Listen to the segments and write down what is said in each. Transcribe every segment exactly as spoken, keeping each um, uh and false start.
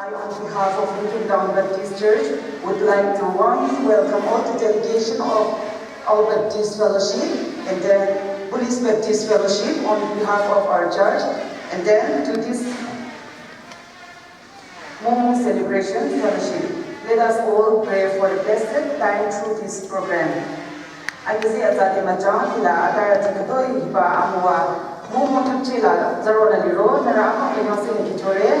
I, on behalf of Lincoln Town Baptist Church, would like to warmly welcome all the delegation of our Baptist Fellowship and then Police Baptist Fellowship on behalf of our church and then to this Momo Celebration Fellowship. Let us all pray for the blessed time through this program. Aküzi atsati machang hila atarüti khütoi hiba amüwa Momo thapchila tsürona liro nührü amüwa künyangseng nü kihchore.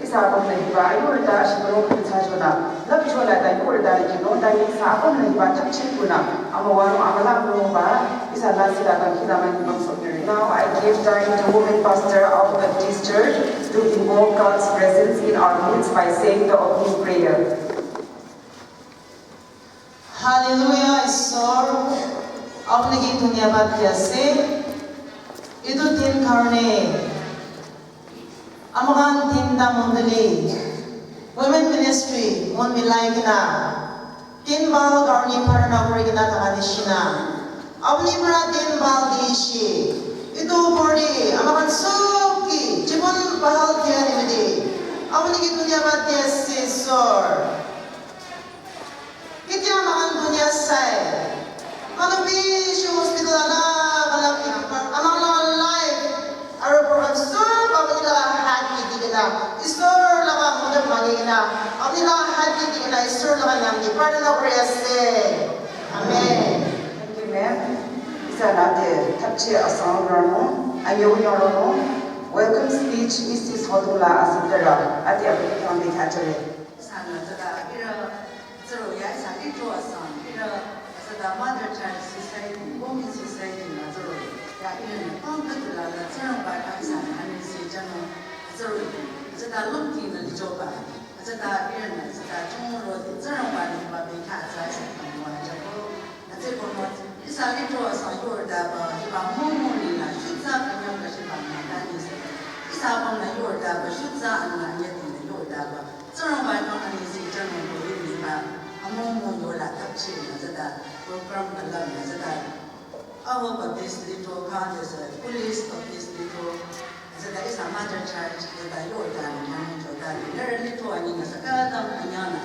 Ihsa apümnü hiba ayurüta ashibülung khütsa chonü lapchonü ta yurüta nü kinung ta ihsa apümnü hiba thapchi kunü amüwa nung amüla nungba ihsa lasila kangkila mani bangso. Now I give time to women pastor of Baptist Church to invoke God's presence in our midst by saying the opening prayer. Hallelujah, Isor. Apni ki dhanyabad di ase. Itu din karone. Amüwan tinta mondoli, women ministry, mon milai kena, tin bal karone pharana kori kena thaka nishina. Apni pra tin bal dishi. Itu upor te, amüwan sob ki, jibon bahal diya nimite. Apni ki dhanyabad di ase, Isor. Ketia amüwan dunia sai. Manu bishi hospital alak alak ki. Amüwan la life. Aru program sob apni la hat ki dikena. Isor laga mudam mani kena. Apni la hat ki dikena. Isor laga nam ki pradhana kori ase. Amen. Thank you, ma'am. Ihsa nüte thapchi asang rano, anyo nyo rano. Welcome speech, Missus Hodula Asitara. Ati apni kang di kachare. Ihsanü tsüta ihrü tsüro ya ihsa litro asang, ihrü tsüta Mother Child Society, Women Society nü tsüro ya ihrünü pang khüdula la tsürangba kang ihsanü anisi jano tsüro tsüta lümtinü lichoba. Tsüta ihrünü tsüta chungro di tsürangba nü ba bekha tsü ihsa kangwa jabo. Atsü kono ihsa litro asang yordaba, hiba momo nila shutsa kanyang kashiba nü tanise. Ihsa apümnü yordaba shutsa anü anyatinü yordaba. Tsürangba kang anisi jano ko yuriba. Amomo yola thapchi nü tsüta program kalam nü tsüta. Aho Baptist litro kha tsü Police Baptist litro. Tsüta ihsa Mother Church tsüta yordaba nü nü jodaba. Nührü litro anyi nü saka tam kanyang nü.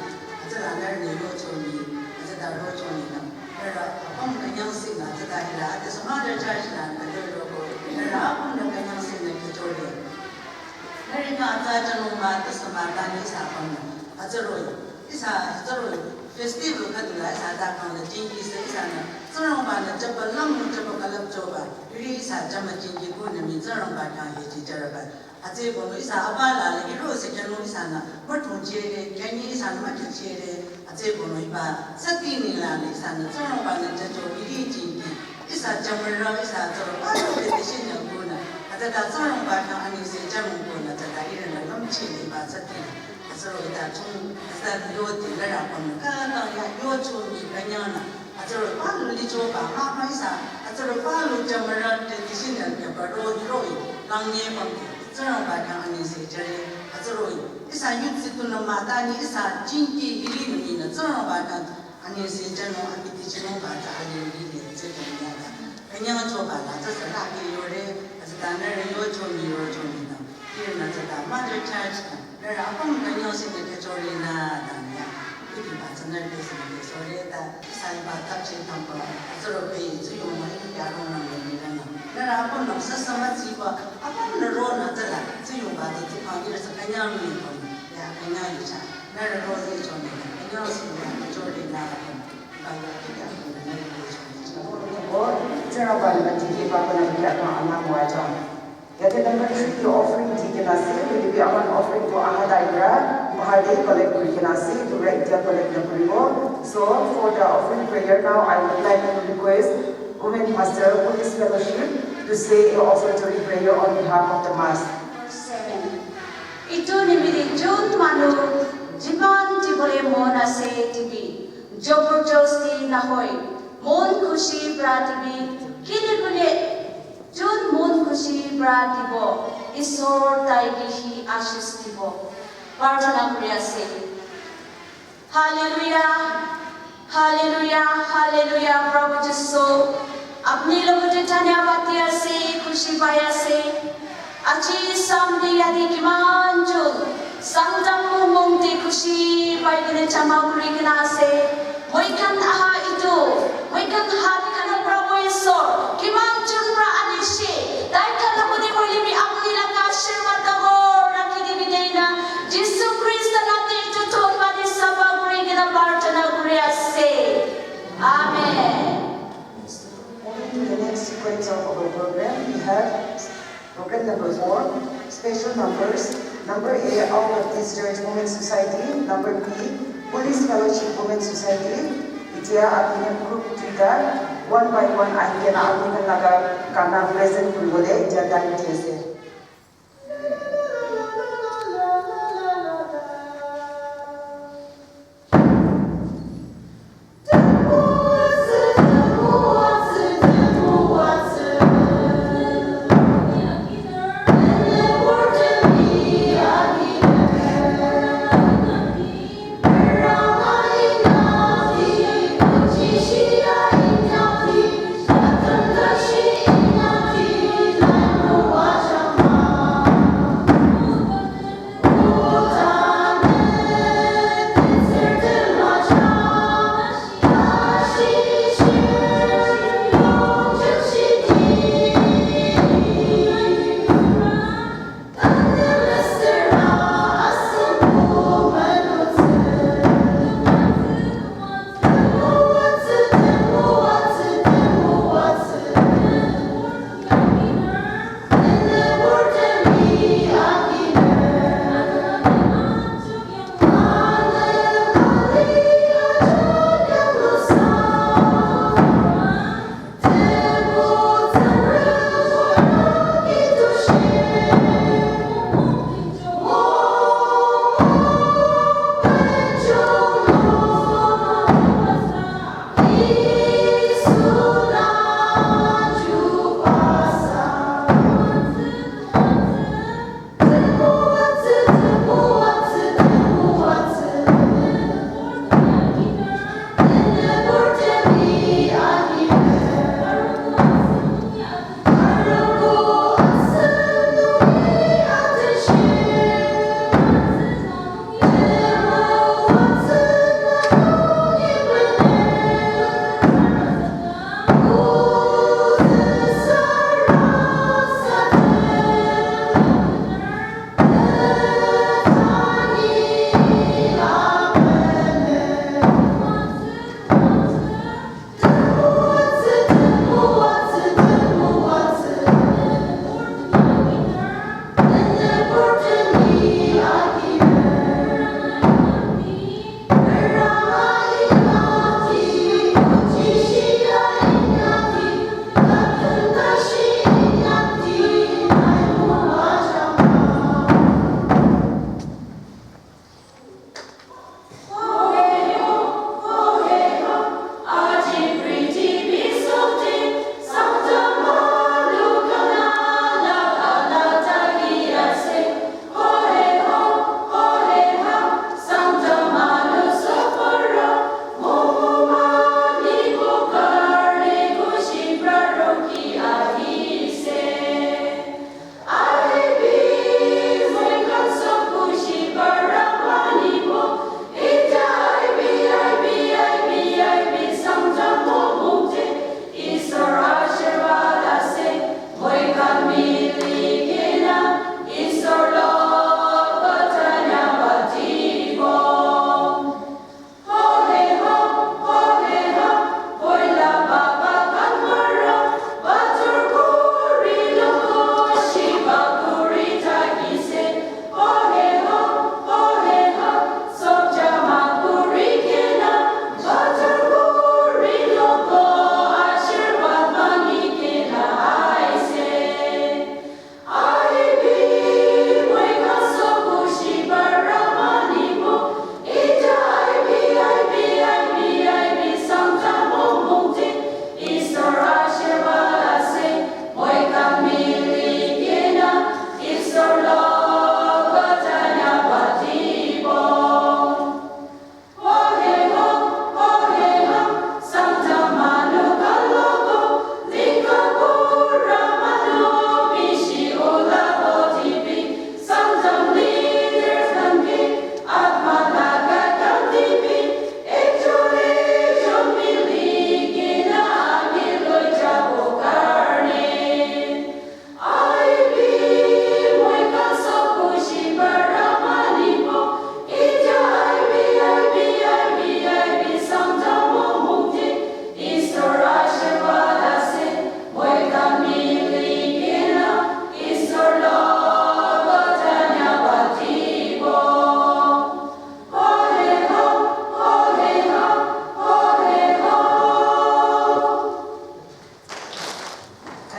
Tsüta nührü ni yochoni. Tsüta rochoni nü. Nührü apüm kanyangsi nü tsüta hila. Tsüta Mother Church la nü yochoko. Nührü apüm nü kanyangsi nü kichole. Nührü kang atsa chanung ma tsü ma ta ni ihsa apüm nü. Atsüroi. Ihsa, atsüroi. Festival khüdula ihsa ta kang la jingki se ihsanü. Tsürangba nü jaba lam nü jaba kalap choba. Yuri ihsa jama jingki ku nü mi tsürangba kang he ji jaraba. Atsü kono ihsa aba la la hiro se kyanung ihsanü. Matung chere, kyanyi ihsanü matu chere. Atsü kono iba sati nila ihsanü tsürangba nü jacho yuri jingki. Ihsa jamara ihsa tsürangba nü tradition ya kuna. Atsüta tsürangba kang anisi jano kuna tsüta ihrünü lümchi iba sati. Atsüro ita chung, atsüta yoti lara kono kang ya yochoni kanyang nü. Atsüro palu lichoba, mama ihsa, atsüro palu jamara tradition ya paro hiroi, langnye pamti. Tsürangba kang anisi jare, atsüroi. Ihsa youth situ nü ma ta ni ihsa jingki hiri nü ni nü tsürangba kang anisi jano abiti jano ba ta ani ni ni tsü kanyang ta. Kanyang choba la tsü sala ki yore, atsüta nührü yochoni rochoni nü. Ihrünü tsüta Mother Church nü. Nührü apüm kanyangsi nü kachore nü ta ni ya. Kuti ba tsü nührü kesi nü kachore ta. Ihsa iba thapchi tamba, atsüro be, tsuyong ma, ihrü yarong ma, nü, nü, nü. Nührü apüm nü, sasa ma tsiba, apüm nü ro nü, tsüla, tsuyong ba, tsü, tsü, pa, ihrü sü kanyang ni, pa, ya, kanyang ni cha. Nührü ro ni cho ni, kanyangsi nü, cho ni nü, apüm. Ba, ya, ki, ya, apüm nü, nührü ro cho ni. O, tsüra ba nü, tiki ba, ba nü, ya, ba, ama, mo, cha. Yate number three, offering dikena ase, hoilebi aman offering to aha time para bahar te collect kurikena ase, etu right dia collect nakuribo. So for the offering prayer now, I would like to request Women Pastor, Police Fellowship to say a offertory prayer on behalf of the mass. Verse seven. Itu nimidi jun manu jiman dibole mon ase dibi, jabardasti nahoi, mon khushi para dibi, kile kule Jun mon khushi para dibo, Isor taiki hi ashish dibo. Prarthana kuri ase. Hallelujah, hallelujah, hallelujah, Prabhu Jisu. Apni logote dhanyabad di ase, khushi pai ase. Aji samdi yate kiman jun Sangtam mumung te kushi bai kene chama kuri kena ase. Moikhan aha itu. Moikhan hat kana Prabhu Isor. Kimang chun pra anishi. Tai kala muni muli mi apni laga ashirwad dangor rakhi dibi deina. Jisu Krista name itu thon bani saba kuri kena prarthana kuri ase. Amen. Moving to the next sequence of our program, we have program number four, special numbers. Number A, All Baptist Church Women's Society. Number B, Police Fellowship Women's Society. Etiya apni group duita, one by one, ahi kena apni khan laga gana present kuribole etiya time di ase.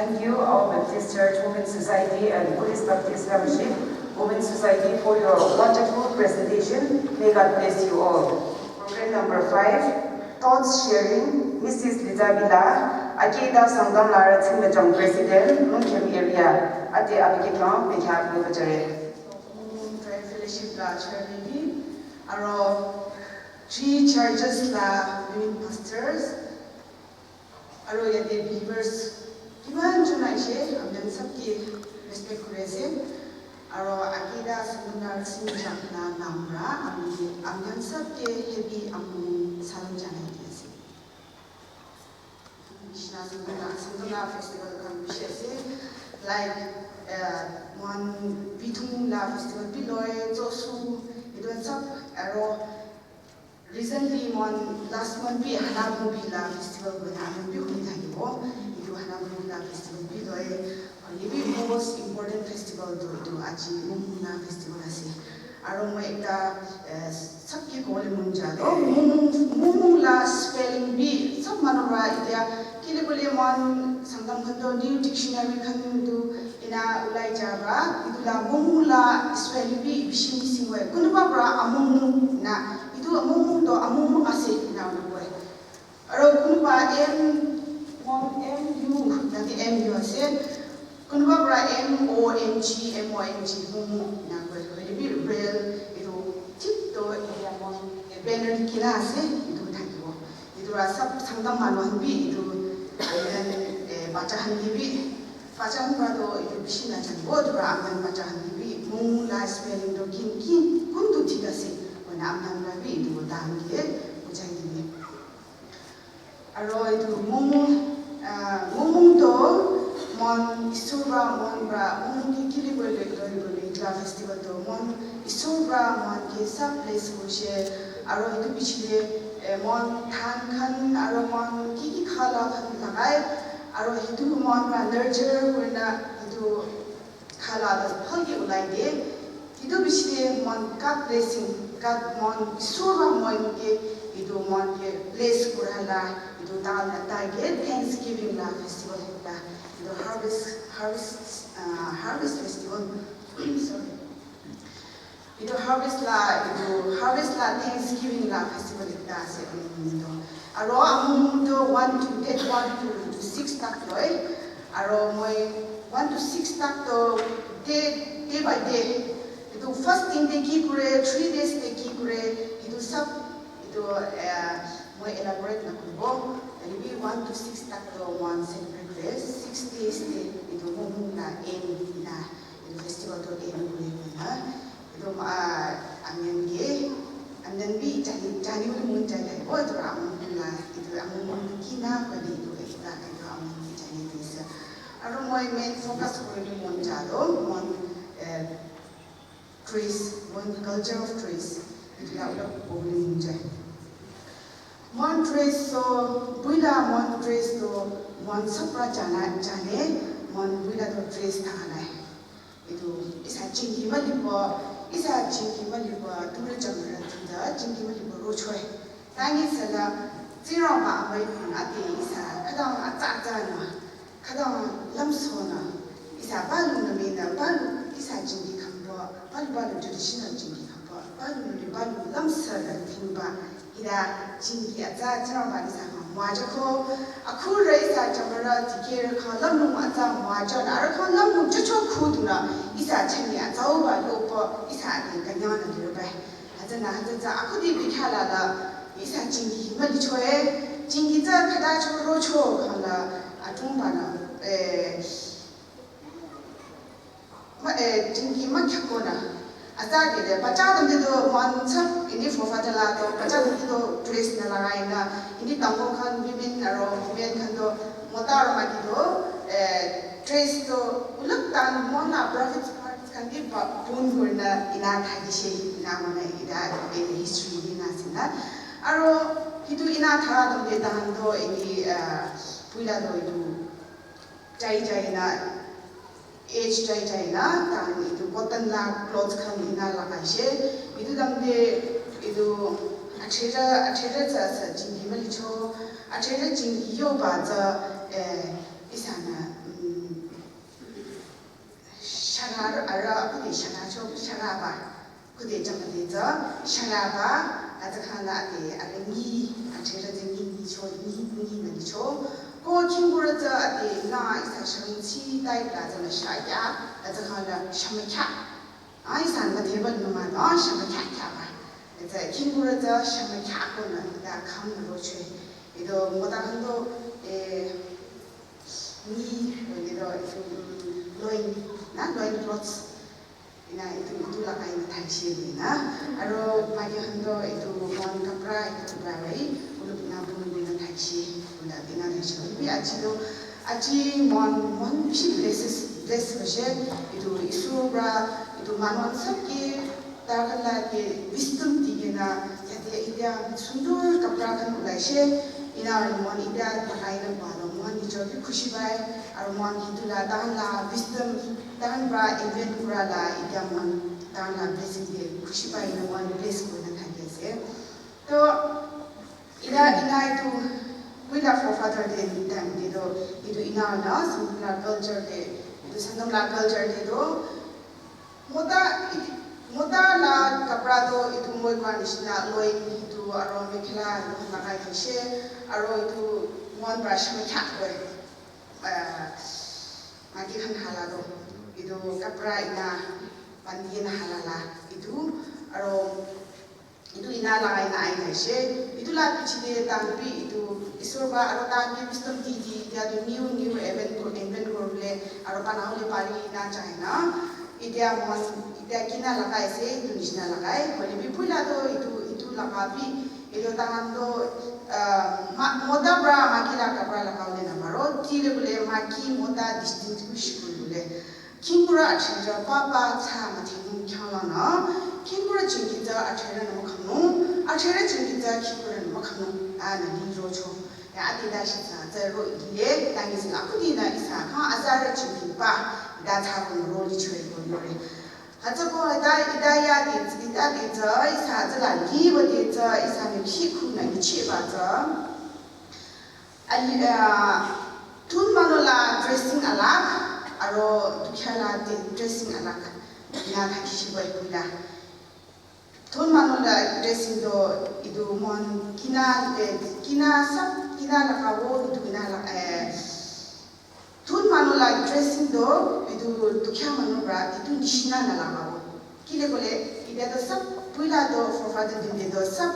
Thank you, our Baptist Church Women's Society and Buddhist Baptist Fellowship Women's Society, for your wonderful presentation. May God bless you all. Program number five, thoughts sharing, Missus Lita Bila, Akita Sangtam Lara Tsingbechong President, Lungkem Area, ade abike khyang bekhyah lubajare. Tribe Fellowship la chairman bi, aro three churches la women pastors, aro yate believers, kiman chuna ishe, apni khan sabke respect kuri ase. Aro Akita Sangtam Lara Tsingbechong la namra, apni, apni khan sabke happy Amonung salam janai di ase. Nishina Sangtam la, Sangtam la festival khan bishi ase. Like, uh, mohan Bithung la festival bi loi, Tsotsu, etu khan sab, aro recently mohan last month bi Hanabumbi la festival koi na, apni khan bi huni thakibo. Etu Hanabumbi la festival bi loi. Aru ye bi most important festival tu, tu aji Mongmong la festival ase. Aro moi ekta, eh, sabke kole mon ja to, Mongmong, Mongmong la spelling bi, sab manu pra itya, kile kole mohan Sangtam khan to new dictionary khan tu ina ulai ja pra, etu la Mongmong la spelling bi bishi missing hoi. Kunuba pra Amongmong na, etu Amongmong to Amongmong ase na ulu koi. Aro kunuba M, mohan M U, yate M U ase. Kunuba pra M O N G, M O N G, Mongmong, na koi, koi, bi real, etu, thik to, etu mohan, eh, banner kina ase, etu thakibo. Etu pra sab Sangtam manu khan bi, etu, eh, eh, bacha khan ke bi, bacha khan pra to, etu bishi na janibo, etu pra apni khan bacha khan ke bi, Mongmong la spelling to kin, kin, kun tu thik ase, koi na apni khan pra bi, etu tahan ke, bujai dine. Aro etu Mongmong, ah, Mongmong to, mohan Isor pra, mohan pra, Mongmong ke kile koi le, koi le, koi le, etu la festival to, mohan Isor pra, mohan ke sab bless kurishe, aro etu pichete, eh, mohan dhan khan, aro mohan ki ki khala khan lagai, aro etu mohan pra nurture kurina, etu khala ta bhal ke ulai de. Etu pichete mohan God blessing, God mohan Isor pra mohan ke, etu mohan ke bless kura la, etu ta la ta ke Thanksgiving la festival ekta. Etu harvest, harvest, ah, harvest festival. Sorry. Etu harvest la, etu harvest la Thanksgiving la festival ekta ase, Amongmong to. Aro Amongmong to one to, date one to, to six tak loi. Aro moi one to six tak to day, day by day. Etu fasting te ki kure, three days te ki kure, etu sab, etu, eh, moi elaborate na kuribo. Maybe one to six tak to mohan celebrate kure, six days te, etu Mongmong la aim ina. Etu festival to end kuri kena. Etu, ah, apni khan ke, apni khan bi jani, jani bole mon jai thai. Oh, etu Amongmong la, etu Amongmong kina, koi etu ekta, etu Amongmong jani dise. Aro moi main focus kuri mon ja to, mohan, eh, dress, mohan culture of dress. Etu la ulap bole mon jai. Mohan dress to, puila mohan dress to, mohan sab pra jana, jane, mohan puila to dress thaka nai. Etu, ihsa jingki maliba, ihsa jingki maliba, ture jamara tinda, jingki maliba rochoi. Tangi sala, Tsingrangba amai khun ate ihsa, khadang atsa atsa na, khadang lamso na, ihsa balu na me na, balu, ihsa jingki khamba, balu balu traditional jingki khamba, balu na me balu lamsa na tingba, Hita jingki atsa Tsingrangba ihsa khyang müwajüko, akhura ihsa jamara dikehrü khyang lümlong atsa müwajü, arüh khyang lümlong chocho khudunü ihsa chani atsauba yoba ihsa ade kanyana lirübai. Hütsünü hütsütsü akhudi bikhala la ihsa jingki malichoe, jingki tsü khüta cho rocho khyang la atungba nü, eh, Ma, eh, jingki mükhyako nü. Atsa kide, bacha dam de do, mohan sab, ini fofa jala do, bacha dam de do, dress nü lagai nü, ini tangko khan, women aro, women khan do, mota aro maiki do, eh, dress do, uluk tan, mohan la private parts khan di ba, bun gur nü, ina thagi she, ina mohan la, ina, eh, history ni nü sinü. Aro, hitu ina thaga dam de tan do, ini, eh, puila do, itu, Jai jai na, age jai jai na, tan itu cotton la clothes khan ina lagai she. Itu dam de, itu athera, athera tsü sü jingki malicho, athera jingki yoba tsü, eh, ihsa nü, mm, type la tsü la shakya, la tsü khang la shamakhya. Ai san la table number do shamakhya khya ba. Tsü khingkurü tsü shamakhya ko na da khang ro chwe. Ito mota khang do, eh, ni, ito, ito, mm, loin, na loin clothes. Ina itu, itu la kai na thaishi ina. Aro magi hando itu mon kapra itu kapra rai. Uluk na bunu bunu thaishi. Ula ina thaishi. Bi aji do, aji mon, mon bishi blesses, bless bashe. Itu Isu pra, itu manon sabki, takala ke wisdom tigena, yate India sundur kapra kan ulaishe. Ina mon India takai na balo, mon nicho ki khushi bai. Aro mon hitula, tahan la wisdom, tahan pra invent kura la, ita mon, tahan la blessing de, khushi pa ina mon bless kona thakya se. To, ina, ina itu, puila forefather de time de do, itu ina na, Sangtam la culture de, itu Sangtam la culture de do, mota, mota la kapra do, itu moi kwa nishina, loin, itu aro mekhela, itu lagai thashe, aro itu mon brush mekhya koi. Ah, magi khan hala do. Itu kapra ina pandi na hala la. Itu aro itu ina la ina ai na she. Itu la pichi de tangpi itu Isor ba aro tangpi wisdom ti ti dia do new new event ko event ko le aro panau le pari na china. Itia mon, itia kina lagai se, itu nishina lagai. Kole bi pula do, itu, itu laga bi, itu tangan do, ah, ma, mota pra magi la kapra laga ule na maro, ti le bule magi mota distinguish kuri bule. Khingkurü achenja papa cha ma thinung khyang la na, khingkurü chingi za achenja na ma khamnung, achenja chingi za khingkurü na ma khamnung, a na li ro cho. Ya, ati da shi sa, tsü ro ile, tangi sila kudi na isa, kang azara chimpi pa, da tsa ko ro li chwe ko yore. Hatsa ko da, ida ya di, ida di tsü, isa tsü la li wa di tsü, isa ni khi ku na ni chi ba tsü. Ali, ah, tun mano la dressing alak, aro dukya la di dressing alak. Na ta kishi bai ku da. Thon manu la dressing do idu mon kina, eh, kina sab kina la kawo idu kina la, eh, thon manu la dressing do idu dukya manu pra idu nishina na la kawo. Kile kole ida do sab puila do forefather din de do sab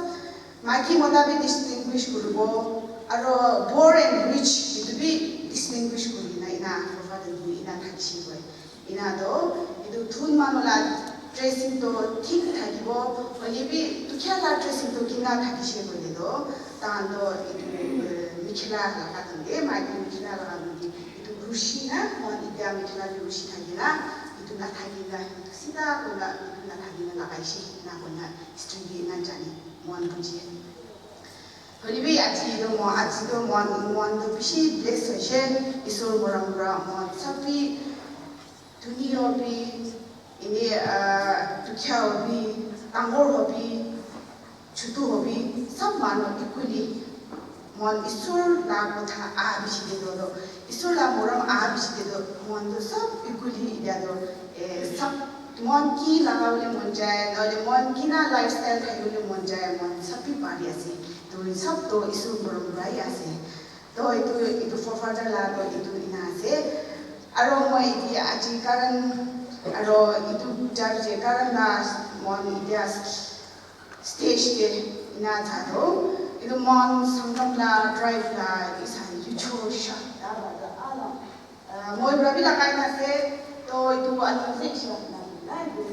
magi mota bi distinguish kurubo aro poor and rich idu bi distinguish kuri na ina forefather din ina thakshi koi. Ina do, idu thun manu la dressing do thik thakibo, hoilebi dukya la dressing do kina thakishe koile do, tan do idu, eh, mikhela la kadang de, magi mikhela la kadang de, idu rushi na, mon idia mikhela bi rushi thakina, idu na thakina, sida kola idu na thakina lagaishe, na kona history de na jani, mon bunji. Hoilebi aji do mon, aji do mon, mon do bishi bless hoishe, Isor morom pra mon sabi, Tuni hobi, ini, ah, dukya hobi, tangor hobi, chutu hobi, sab manu equally. Mon Isor la kotha a bishi de do do. Isor la morom a bishi de do. Mon do sab equally ida do. Eh, sab mon ki laga ule mon jai, na ule mon kina lifestyle thai ule mon jai, mon sab bi pari ase. To sab to Isor morom pra ase. To itu, itu forefather la to itu ina ase. Aro moi iti aji karan, aro itu jab je karan la mon idia stage ke ina tha to. Itu mon Sangtam la tribe la isa yucho sha. Da ba da ala. Ah, moi brabi la kaina se to itu anu se sha na na itu.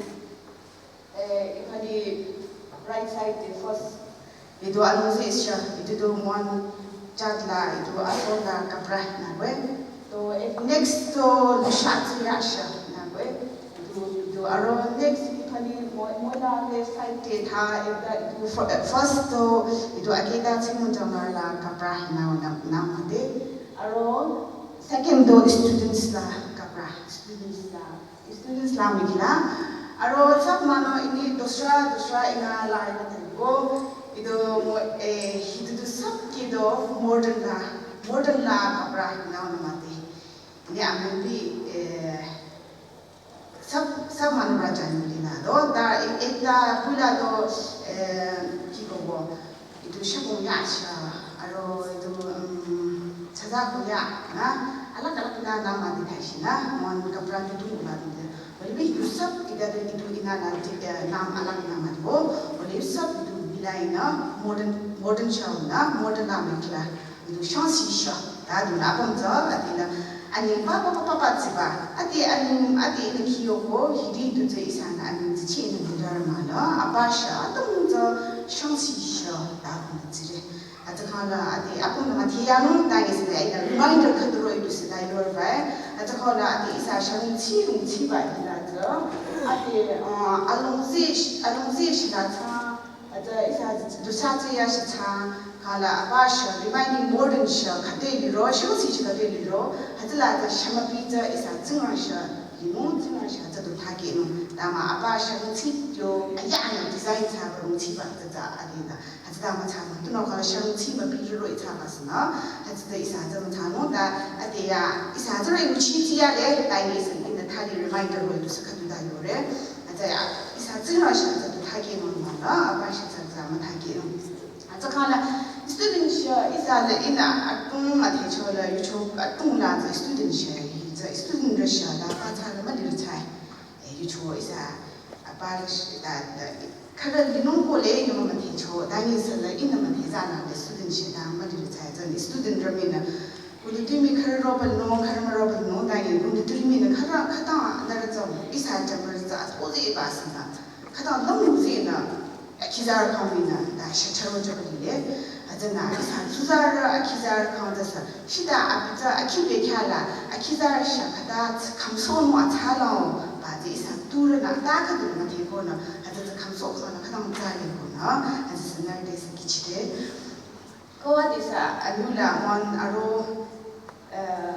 Eh, ikhadi right side de first. Itu anu se isha, itu do mon chat la, itu aso la kapra na kwe. To, eh, next to lushat se ya sha na kwe. Itu, itu aro next ikhadi moi, moi la left side de tha, ekta itu fir-, eh, first to, itu akita Chimon Jamar la kapra na, na, na mate. Aro second to students la kapra, students la. Students la mikina. Aro sab mano ini dusra, dusra ina la ina taibo. Idu mo, eh, hidu du sab kido modern la, modern la kapra ina ona mate. Ini amun bi, eh, sab, sab mano raja ni na do. Ta e-, ekta pula do, eh, kiko bo. Itu shakong ya sha. Aro itu, um, chaza ko ya. Na, alak alak Na nama di thai shi na, mon kapra di tu la di. Wali bi yusap di da di tu ina na di, eh, nam alak nama di bo. Wali yusap di tu bilai na modern, modern show na, modern na mekla. Di tu shang si sha. Da du na bom za, adi na. Ani pa pa pa pa pa zi ba. Adi ani, adi na kiyo ko, hidi tu zi isa na, ani zi chi na di da ma na. Apa sha, atum za, shang si sha. Da du na zi re. Atsü khang la adi apüm la müdhe yanung ta ngi sila ina reminder khüdu roh-i du sila yor bai. Atsü khang la adi ihsa sharung chi rung chi bai ila tsü. Adi, uh, alongzi, alongzi shila tsü. Atsü ihsa du sa tsü ya shi tsü. Kala apa sha reminding modern sha khüde liro, shang si sha khüde liro. Atsü la tsü shamapi tsü ihsa tsingrang sha. Linung tsingrang sha tsü du thake nung. Dama apa sharung chi yo aya na design tsü rung chi ba tsü tsü adi da. Hütsüta müthsanung, tunüo khala sharung chi müpi riro ithsa ba sünü, hütsüta ihsa tsü müthsanung, ta ade ya, ihsa tsü re nguchi tiya le, ta ngi sün, ina thali reminder roh-i du sü khüdu ta yore. Hütsüta ya, ihsa tsü nü shi tsü du thake nung mah la, apa shi tsü tsü müthake nung. Hütsü khala, student shi, ihsa le ina atung müdhecho la, yucho atung la tsü student shi, tsü student re shi, ta pa tsü la müli re tsü. Eh, yucho ihsa, apa le shi, ta, ta, Khara linung ko le ina mümüdhecho, ta ngi sala ina müdhe za na le student shi ta müli re tsü tsü ni student rami na. Kuli tümi khara roba nung, khara müroba nung, ta ngi kuli tümi na khara khata na re tsü, ihsa jamar tsü, ko zi ba sü na. Khata lam zi na, akhi za ra khang mi na, ta shi charo charo li le. Atsü na, ihsa tsuzarü, akhi za ra khang za sü. Shita abi tsü akhi bekya la, akhi za sha khata tsü kamso nung atsa la o, ba tsü ihsa tu re na ta khüdu müdhe ko na, hütsü tsü kamso khang la khata mütsa le ko na, hütsü sü nü de sü kichi de. Ko wa de sü anü la mon aro, eh,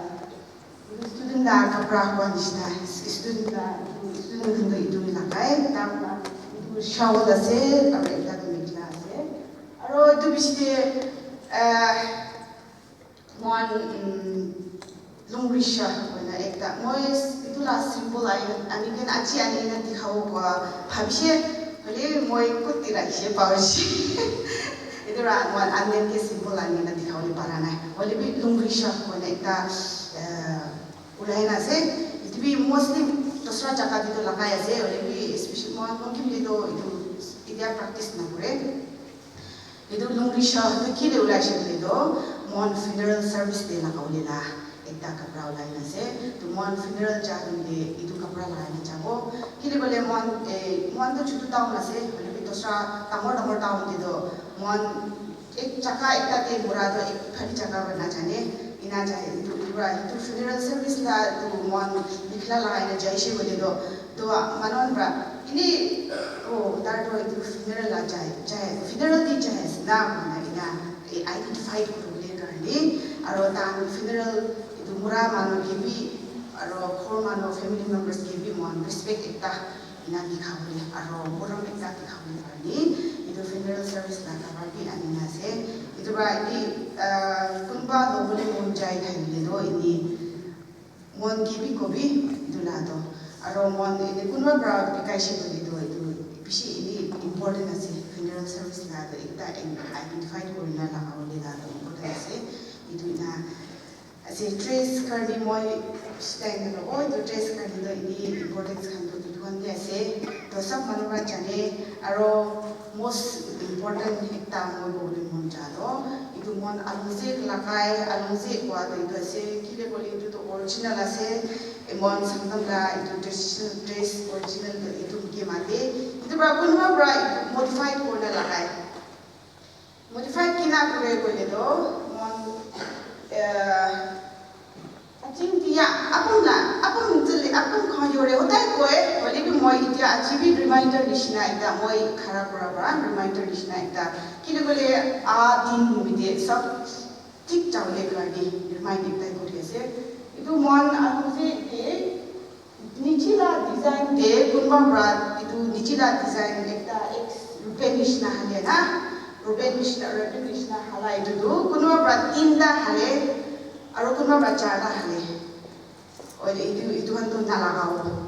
student la kapra ko ni shita, student la, student la du la kai, ta la, du shawl la se, aro ekta du mikla se. Aro du bishi de, eh, Mon, mm, lungri sha, koina ekta. Moi, itu la symbol ai, ani ken achi ani na dikhao kwa, bhabishe, hoile moi kuti la ishe paoshi. Itu la, mon, ani ke symbol ani na dikhao le para nai. Hoile bi lungri sha, koina ekta, eh, ulai na ase. Itu bi mostly dusra jaga te to lagai ase, hoile bi especially mon, mon kim le to itu, itia practice na kore. Itu lungri sha tu kile ulai she koile to, mon funeral service te laga bole la ekta kapra ulai na ase. To mon funeral ja koile itu kapra lagai na jabo. Kile koile mon, eh, mon to chutu town ase, hoile bi dusra dangor dangor town te to mon ek jaga ekta te mura to ek khali jaga ba na jane. Ina jai itu, itu, itu funeral service la itu mon mekhela lagai na jai she koile to. To, ah, manon pra, ini, oh, tar to itu funeral la jai, jai, funeral di jai, na, mana, ina, eh, identify kuri bole karni, aro tan funeral, itu mura manu ke bi, aro ghor manu family members ke bi mon respect ekta, ina dikha bole, aro morom ekta dikha bole karni, itu funeral service la cover bi ani na ase, itu pra ini, ah, kunba lo bole mon jai thai bole to ini, Mon kibi kobi itu la to. Aro mon ini kunwa pra bikai shi kobi to itu bishi ini important ase funeral service la to ekta en-, identify korina la aro le la to important ase. Itu ina ase dress karni moi stand lo o itu dress karni to ini importance khan to itu khan de ase. To sab manu pra jane aro Most important ekta moi kobole mon ja to, itu mon alungse lagai, alungse kwa to itu ase, kile kole itu to original ase, e mon Sangtam la itu traditional dress original to itu ke mate, itu pra kunwa pra itu modify kurina lagai. Modify kina kure kole to, mon, eh, Aching tia, apüm la, apüm tsüle, apüm khan yore, hotai koe, hoile bi moi itia aji bi reminder nishina ekta, moi khara kura pra, reminder nishina ekta. Kile kole, a din mide, sab thik chaole karni, remind ekta kori ase. Itu mon, apüm se ke, niche la design de, kunba pra, itu niche la design ekta, ek, rupe nishina hale na, rupe nishina, rupe nishina hala itu tu, kunba pra tinta hale, Aro kunba pra charta hale. Oile itu, itu khan to nalagabo.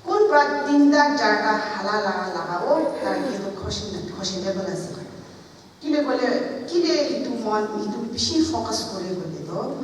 Kunba tinta charta hala laga lagabo, tar ke to question, questionable ase. Kile kole, kile itu mon, itu bishi focus kore kole to.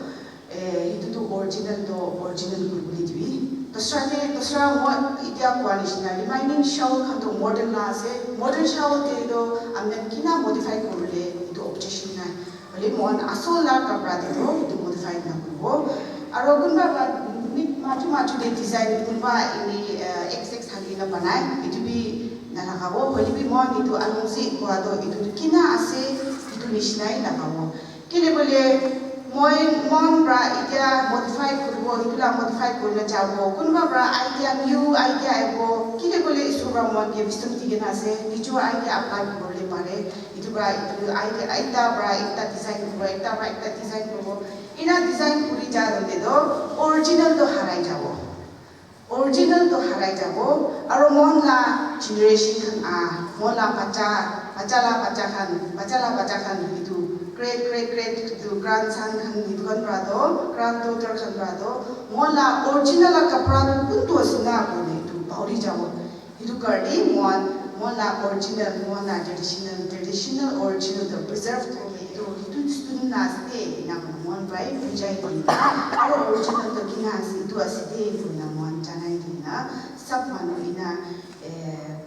Eh, itu tu original to original kuri kuri dibi. Dusra te, dusra mo itia koa nishina remaining shawl khan to modern la ase. Modern shawl te to amen kina modify kurule itu objection nai. Hoile mohan asol la kapra te to itu modify na kuribo. Aro kunba ba mit machu machu te design kunba ini, eh, X X thali na banai. Itu bi na lagabo. Hoile bi mohan itu alongsi koa to itu tu kina ase. Itu nishina hi lagabo. Kile bole, moi, mohan pra itia modify kuribo, itu la modify kurina chabo. Kunba pra idea, new idea aibo. Kile bole, Isor pra mohan ke wisdom dikena ase. Nijo idea apply kuribole pare. Itu pra, itu idea, ekta pra ekta design kuribo, ekta pra ekta design kuribo. Ina design kuri ja dante to, original to harai jabo. Original to harai jabo, aro mohan la generation khan ah, mohan la bacha, bacha la bacha khan, bacha la bacha khan itu, great, great, great itu grandson khan itu khan pra to, granddaughter khan pra to, mohan la original la kapra to kuntu asina kone itu pauri jabo. Itu karni mohan, mohan la original, mohan la traditional, traditional original to preserve kone itu, itu student la ase, ina kone mohan pra hi bujai kone. Aro original to kina ase, itu ase de, itu na mohan janai de na. Sab manu ina, eh,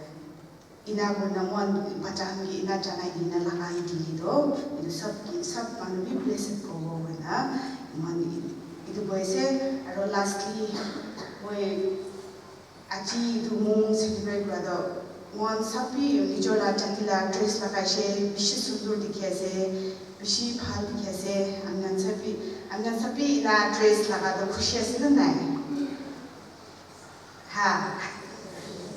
ina kona mohan bacha khan ke ina janai de na lagai de to. Itu sab ki, sab manu bi blessed kobo kona. Mohan i-, itu koise, aro lastly, moi aji itu mung celebrate kura to. Mohan sab bi nijor la jati la dress lagai she, bishi sundur dikhi ase, bishi bhal dikhi ase. Ami khan sab bi, ami khan sab bi ina dress laga to khushi ase na nai? Ha,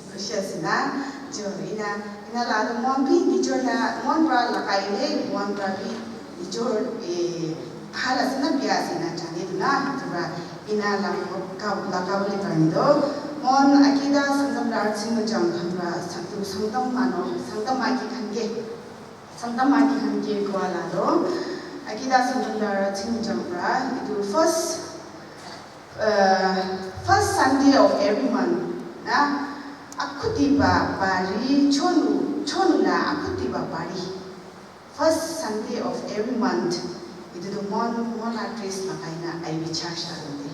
khushi ase na? Jo, ina, ina la to mohan bi nijor la, mohan pra lagai le, mohan pra bi nijor, eh, bhal ase na bia ase na jane de na, itu pra ina la ka, la kabole pani to. Mohan akida Sangtam la Singh jang khan pra, Sangtam, Sangtam manu, Sangtam aki khan ke. Sangtam aki khan ke koa la to. Akida Sangtam la Singh jang pra, itu first, uh, first Sunday of every month, na, akhudiba pari, chonu, chonu la akhudiba pari. First Sunday of every month, itu to mohan, mohan la dress lagai na, I will charge la de.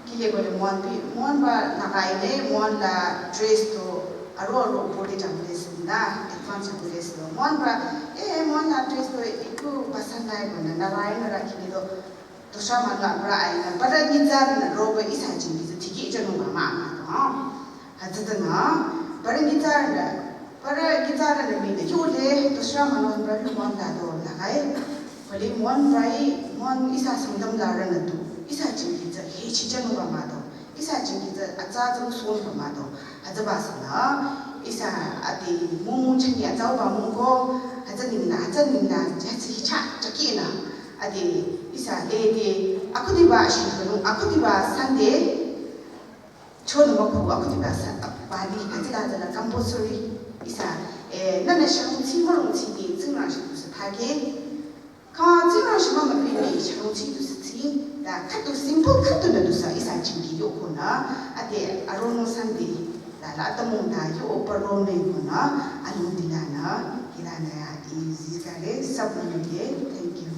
Kile kole mohan bi, mohan pra lagai le, mohan la dress to, aro aro upor te jang le sin na, advance jang le sin. Mohan pra, eh, mohan la dress to, itu pasand nai kona, na rai na rakhi le to, dusra manu pra aina, para nizan na roba ihsa jingki tsü tiki ijanung ba ma ma to, ha. Hütsüta na, para nizan na, para nizan na mi na, yo le, dusra manu pra mohan la to lagai. Hoile mohan pra hi, mohan ihsa Sangtam la rana to, ihsa jingki tsü hechi janung ba ma to, ihsa jingki tsü atsa tsang son ba ma to. Hütsüba sü na, ihsa ati mung mung chani atsa ba mung ko, hütsü ning na, hütsü ning na, hütsü hicha, chaki na. Ade, ihsa le de, akhudiba ashi kanu, akhudiba Sunday, chonu maku, akhudiba Sun-, bali, hütsüla zala compulsory, ihsa, eh, nana shangchi marungchi ni, tsingrang shi tu sa thake. Ka tsingrang shi mama bi ni, shangchi tu sa tsi, da khatu simple khatu na tu sa, ihsa jingki yo kona, ade, arono Sunday, la la tamung da yo paro me kona, alung dila na, kila na ya, i zikare, sab manu ye, thank you.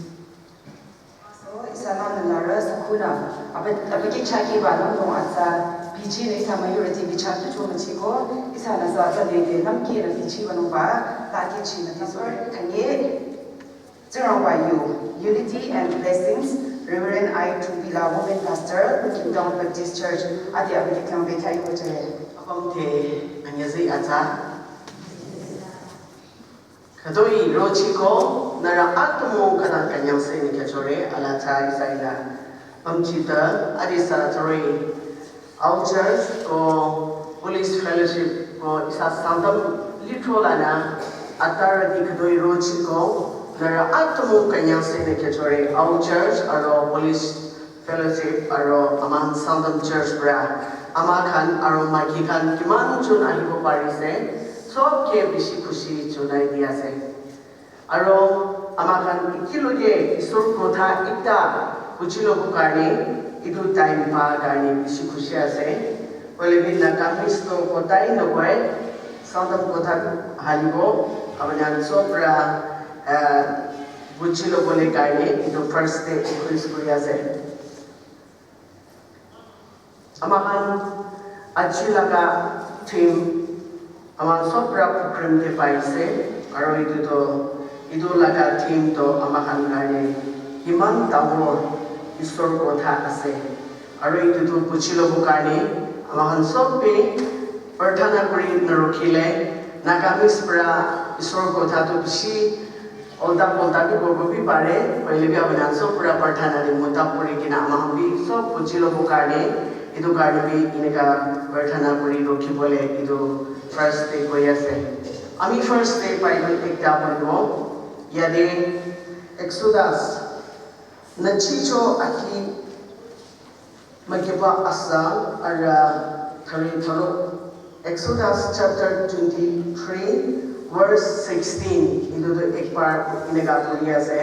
So, ihsa nang nülarü sakuna, abi, abi ki chaki ba nung nung atsa, biji ne ihsa majority bichar tu cho machiko, ihsa nü sa atsa de de nam ki na bichi ba nung ba, ta ki chi na ta sor, thange, Tsingrangba yu, unity and blessings, Reverend I Tupila, Women Pastor, Kingdom Baptist Church, adi abi ki kang be thai ko che. Apam te, anyazui atsa. Khütoi rochiko, nührü atümung khütang künyangse ni khyüchore, alaa tsü ihsa ila. Pümjita, adi sü tsüri, Ao Church ko Police Fellowship ko ihsa Sangtam lithro lanü, atarüti khütoi rochiko, nührü atümung künyangse ni khyüchore, Ao Church aro Police Fellowship aro amang Sangtam Church pora ama khan aro maiki khan kiman jun ahibo parise, sob ke bishi khushi junai di ase. Aro ama khan ekiloge Isor kotha ekta bujilobo karne etu time pa karne bishi khushi ase. Hoilebi Nagamese to kotai nokoi, Sangtam kotha halibo, apuni khan sob pora, ah, bujilobole karne etu first day request kuri ase. Amahan aji laga theme ama sobra program te paise, aro itu to, itu laga theme to amahan karne iman dangor Isor kotha ase. Aro itu to buji lobo karne amahan sob bi prarthana kuri narukhile, Nagamese pra Isor kotha to bishi olta polta bi kobo bi pare, hoile bi apuni khan sob pra prarthana te mota kuri kena amahan bi sob buji lobo karne, itu karne bi eneka prarthana kuri rukhi bole itu first te koi ase. Ami first te Bible ekta poribo, yate Exodus, nachicho aki magiba asa ara thare tharo. Exodus chapter twenty-three, verse sixteen. Itu to ek bar eneka kuri ase.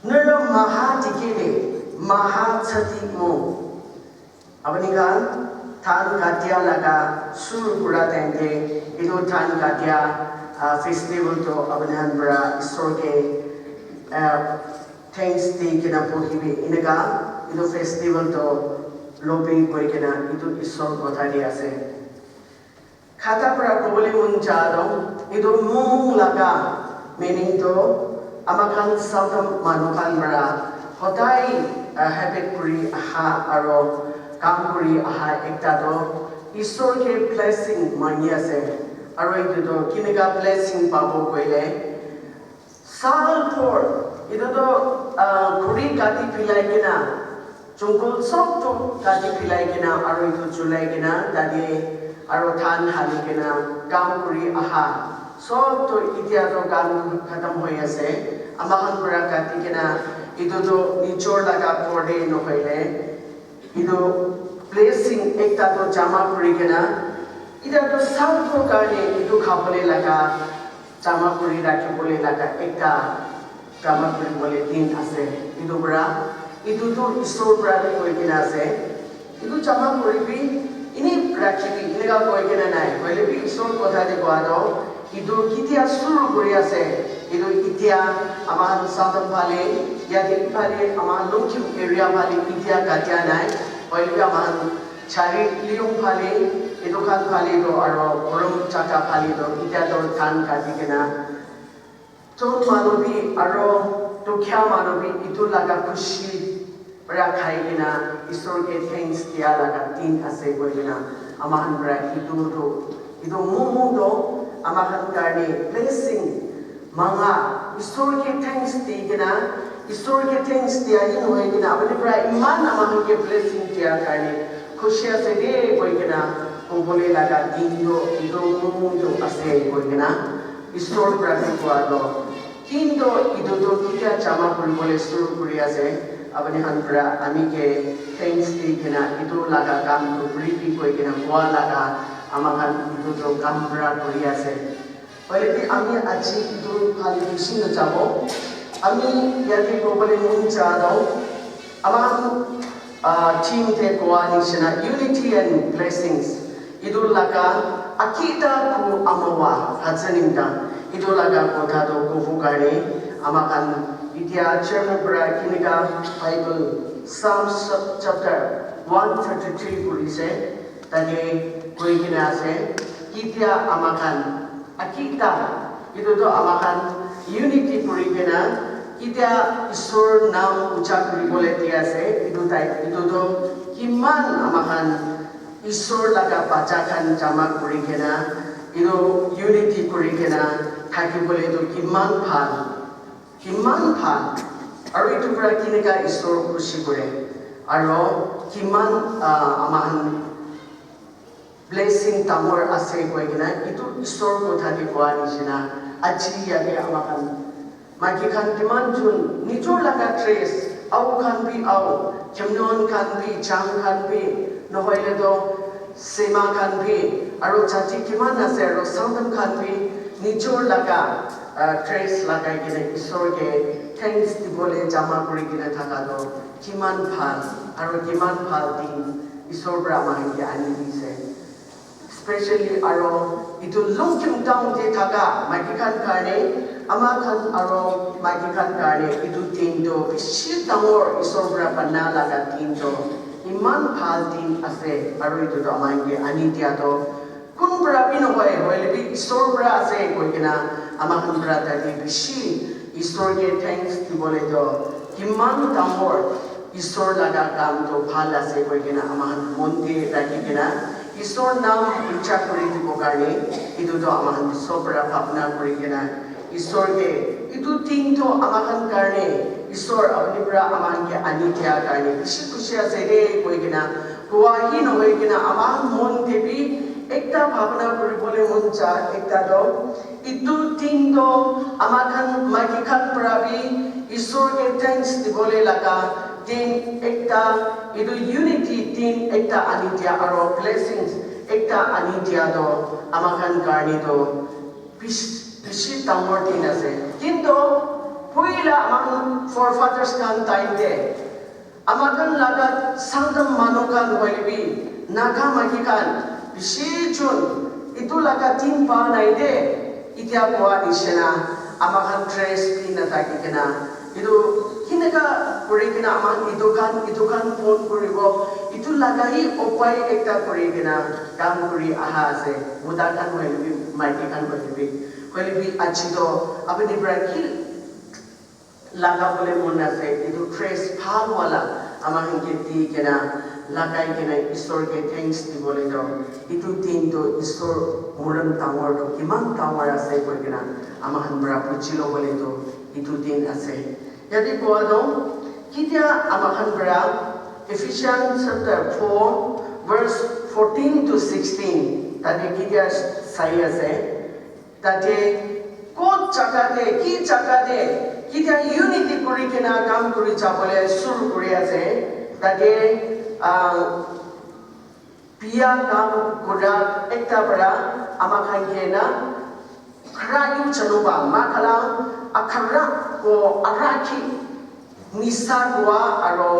Nührü maha dikehde, maha tsati mo. Apuni khan dhan katia laga suru kura time te, itu dhan katia, ah, festival to apuni khan pra Isor ke, ah, thanks di kena bohibi. Eneka, itu festival to lobi koi kena, itu Isor kotha di ase. Khata pra kobole mon jado, itu mung mung laga meaning to, amakhan Southern manu khan pra hodai, ah, habit kuri aha aro kam kuri aha ekta to, Isor ke blessing mangi ase. Aro itu to kineka blessing pabo koile, sal bhor, itu to, ah, khuri kati philai kena, jungle sob to kati philai kena, aro itu julai kena, tate aro dhan hali kena, kam kuri aha. Sob to itya to kam khatam hoi ase. Amakhan pra kati kena, itu to nijor laga ghor te nohoile, itu blessing ekta to jama kuri kena, itya to sab to karne itu khabole laga, jama kuri rakhi bole laga ekta jama kuri bole din ase. Itu pra, itu to Isor pra bi koi kena ase. Itu jama kuri bi, ini rakhi bi, eneka koi kena nai. Hoile bi Isor kotha te kowa to, itu kitia suru kuri ase. Itu itya ama Southern phale, yate phale, ama Longkhim area phale, itya katia nai. Hoile bi ama Chari Liyong phale, itu khan phale to, aro Borom Chaka phale to, itya to dhan kati kena. Chon manu bi aro dukya manu bi itu laga khushi pra khai kena Isor ke thanks dia laga din ase koi kena amakhan pra itu to, itu mumu to amakhan karne blessing manga Isor ke thanks di kena, Isor ke thanks dia hin hoi kena apuni pra iman amakhan ke blessing dia karne khushi ase de koi kena kobole laga din to itu mumu to ase koi kena. Isor pra bi kowa to. Kintu itu to kitia jama kuri bole suru kuri ase. Apuni khan pra ami ke thanks di kena itu laga kam to kuri bi koi kena kowa laga amakhan itu to kam pra kuri ase. Hoile bi ami aji itu phale bishi na jabo. Ami yate kobole mon jado. Amakhan, ah, theme te kowa nishina, unity and blessings. Itu laga akita ku amawa hatsaninga. Itu laga kotha to kobo karne amakhan itya chairman pra kineka Bible Psalms chapter one thirty-three kuri ase. Tate koi kena ase. Kitia amakhan akita, itu to amakhan unity kuri kena, kitia Isor nam ucha kuri bole di ase, itu tai, itu to kiman amakhan Isor laga bacha khan jama kuri kena, itu unity kuri kena, thaki bole to kiman bhal, kiman bhal, aro itu pra kineka Isor khushi kore, aro kiman, ah, amakhan blessing dangor ase koi kena, itu Isor kotha te kowa nishina, aji yate amakhan. Maiki khan kiman jun, nijor laga dress, au khan bi au, khemnon khan bi, chang khan bi, nohoile to, sema khan bi, aro jati kiman ase, aro sangtam khan bi, nijor laga, ah, dress lagai kena Isor ke thanks dibole jama kuri kena thaka to, kiman bhal, aro kiman bhal din, Isor pra amakhan ke ani dise. Especially aro itu Longkhim town te thaka maiki khan karne, ama khan aro maiki khan karne itu din to bishi dangor Isor pra bana laga din to. Iman bhal tin ase, aru etu tu aman ke ani dia tu. Kun pra bi nohoi, hoile bi Isor pra ase koi kena, aman pra tadi bishi Isor ke thanks dibole tu. Kiman dangor Isor laga kam tu bhal ase koi kena, aman mon te rakhi kena, Isor naam ucha kuri dibo karne, etu tu aman sob pra bhabna kuri kena, Isor ke, etu din tu amakhan karne, Isor apuni pra amakhan ke ani dia karne, bishi khushi ase de, koi kena, kowa hi nohoi kena, amakhan mon te bi, ekta bhabna kuri bole mon cha, ekta tu, etu din tu, amakhan maiki khan pra bi, Isor ke thanks dibole laga, din ekta, etu unity din ekta ani dia, aro blessings ekta ani dia tu, amakhan karne tu, bish-, bishi dangor din ase. Kintu, puila aman forefathers khan time te, amakhan laga Sangtam manu khan hoile bi, Naga maiki khan, bishi jun, etu laga din pa nai de, etia kowa nishina, amakhan dress bi nathaki kena, etu kineka kuri kena aman etu khan, etu khan pon kuribo, etu laga hi upai ekta kuri kena, kam kuri aha ase, muda khan hoile bi, maiki khan hoile bi. Hoile bi aji tu apuni pra ki laga bole mon ase, etu dress bhal wala, amakhan ke di kena, lagai kena, Isor ke thanks dibole tu, etu din tu Isor morom dangor tu, kiman dangor ase koi kena, amakhan pra buji lobole tu, etu din ase. Yate kowa tu, ketia amakhan pra, Ephesians chapter four, verse fourteen to sixteen, tate ketia sai ase, tate kot jaga te, ki jaga te, ketia unity kuri kena kam kuri jabole shuru kuri ase, tate, ah, biya kam kura ekta pra amakhan ke na khara yu chanu ba, ma khala akhara ko arakhi nisa kowa aro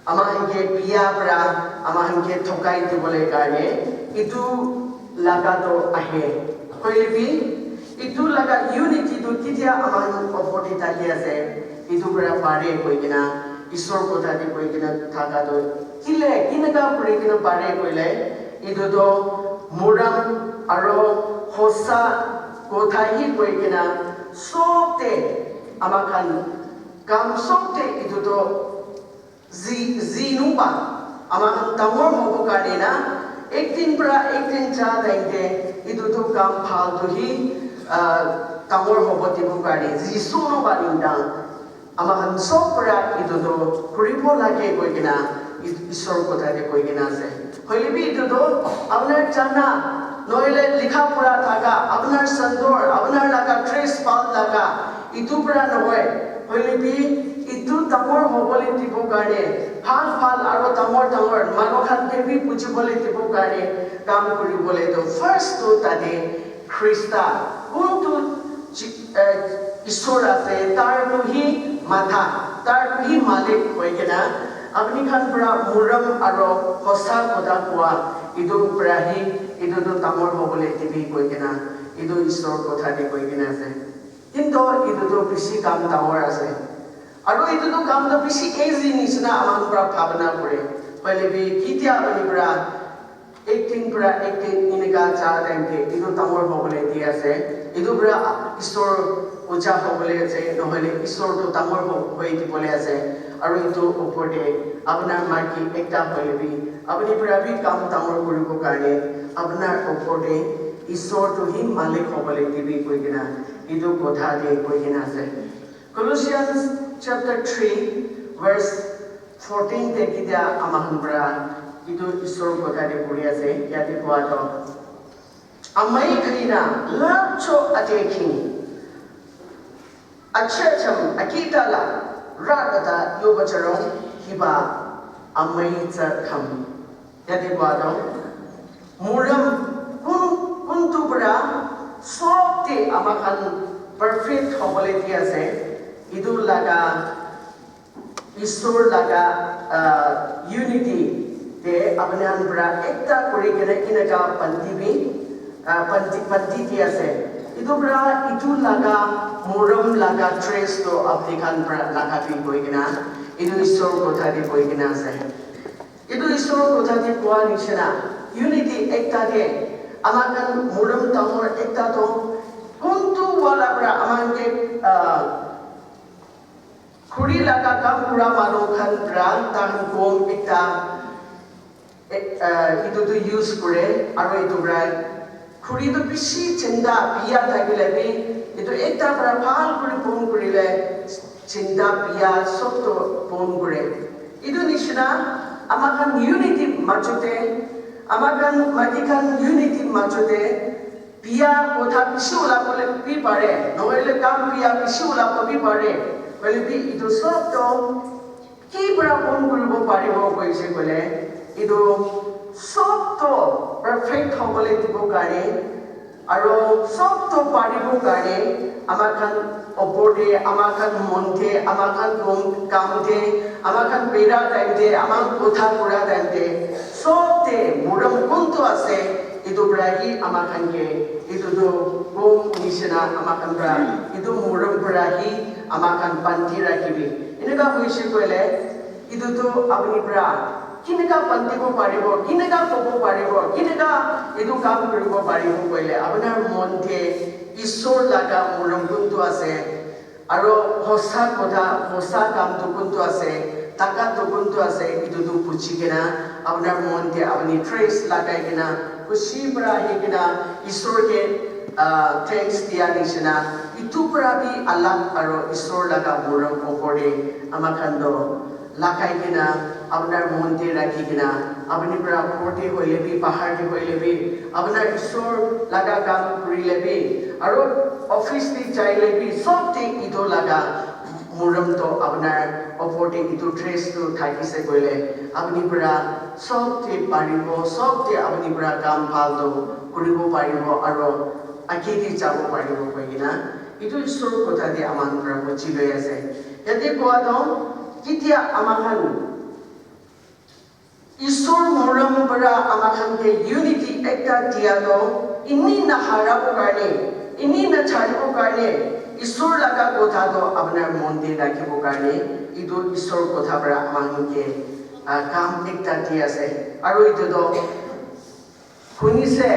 amakhan ke biya pra, amakhan ke thokai dibole karne, etu laga tu ahe. Hoile bi, etu laga unity tu ketia amakhan opor te thaki ase, etu pra pare koi kena, Isor kotha te koi kena thaka tu, kile, kineka kuri kena pare koile, etu tu morom aro hosa kotha hi koi kena, sob te, amakhan kam sob te etu tu zi, zi nuba, amakhan dangor hobo karne na, ek din pra ek din ja time te, etu tu kam bhal tu hi, ah, dangor hobo dibo karne, zi su nuba nengdang, amakhan sob pra etu tu kuribo lage koi kena, Is-, Isor kotha te koi kena ase. Hoile bi etu tu, apunar jana, nohole likha pura thaka, apunar sundor, apunar laga dress bhal laga, etu pra nohoi. Hoile bi, etu dangor hobole dibo karne, bhal bhal aro dangor dangor manu khan ke bi bujibole dibo karne, kam kuribole tu first tu tate Krista, kuntu ji-, eh, Isor ase, tar tu hi matha, tar tu hi malik hoi kena, apuni khan pra morom aro hosa kotha kowa, etu pra hi, etu tu dangor hobole dibi koi kena, etu Isor kotha te koi kena ase. Kintu etu tu bishi kam dangor ase. Aru etu tu kam tu bishi easy nishina aman pra bhabna kore. Hoile bi ketia apuni pra ek din pra ek din eneka ja time te etu dangor hobole di ase. Etu pra Isor uja hobole ase, nohole Isor tu dangor ho-, hoi dibole ase. Aru etu upor te apunar maiki ekta hoile bi, apuni pra bi kam dangor kuribo karne, apunar upor te Isor tu hi malik hobole dibi koi kena, etu kotha te koi kena ase. Colossians chapter three, verse fourteen te ketia amakhan pra etu Isor kotha te puri ase, yate kowa tu, amai khaina lapcho ate king, ache cham akita la rakata yoba charong hiba amai tsa kham. Yate kowa tu, morom kun, kuntu pra sob te amakhan perfect hobole di ase. Etu laga Isor laga, ah, unity te apuni khan pra ekta kuri kena eneka bandi bi, ah, bandi, bandi di ase. Etu pra etu laga morom laga dress tu apuni khan pra laga bi koi kena. Etu Isor kotha te koi kena ase. Etu Isor kotha te koa nishina, unity ekta te, ama khan muram dangor ekta to, kuntu wala pra ama khan ke, ah, khuri laga kam kura manu khan pra tahan kom ekta, eh, ah, etu tu use kure, aro etu pra khuri tu bishi chinda biya thakile bi, etu ekta pra bhal kuri pon kurile, chinda biya sob tu pon kure. Etu nishina, ama khan unity majote, ama khan maiki khan unity majote, biya kotha bishi ulabole bi pare, nohoile kam biya bishi ulabo bi pare, hoile bi etu sob tu ki pra pon kuribo paribo koise koile, etu sob tu perfect hobole dibo karne, aro sob tu paribo karne, ama khan opor te, ama khan mon te, ama khan kom kam te, ama khan bera time te, ama khan kotha kura time te, sob te muram kuntu ase, etu pra hi ama khan ke, etu tu kom nishina ama khan pra, etu muram pra hi ama khan bandi rakhibi. Eneka hoise koile, etu tu apuni pra kineka bandibo paribo, kineka kobo paribo, kineka etu kam kuribo paribo koile, apunar mon te Isor laga muram kuntu ase, aro hosa kotha, hosa kam tu kuntu ase, takat tu kuntu ase, etu tu buji kena, apunar mon te apuni trace lagai kena, khushi pra ahi kena, Isor ke, ah, thanks diya nishina, etu pra bi alag aro Isor laga muram opor te ama khan tu lagai kena, apunar mon te rakhi kena, apuni pra ghor te hoile bi, bahar te hoile bi, apunar Isor laga kam kurile bi, aro office te jaile bi, sob te etu laga muram tu apunar opor te etu trace tu thakise koile, apuni pra sob te paribo, sob te apuni pra kam bhal tu kuribo paribo, aro age te jabo paribo koi kena, etu Isor kotha te ama khan pra buji loi ase. Yate koa tu, ketia ama khan Isor muram pra ama khan ke unity ekta diya tu, ini naharabo karne, ini nacharibo karne, Isor laga kotha tu apunar mon te rakhibo karne, etu Isor kotha pra ama khan ke, ah, kam ekta di ase. Aro etu tu hunise,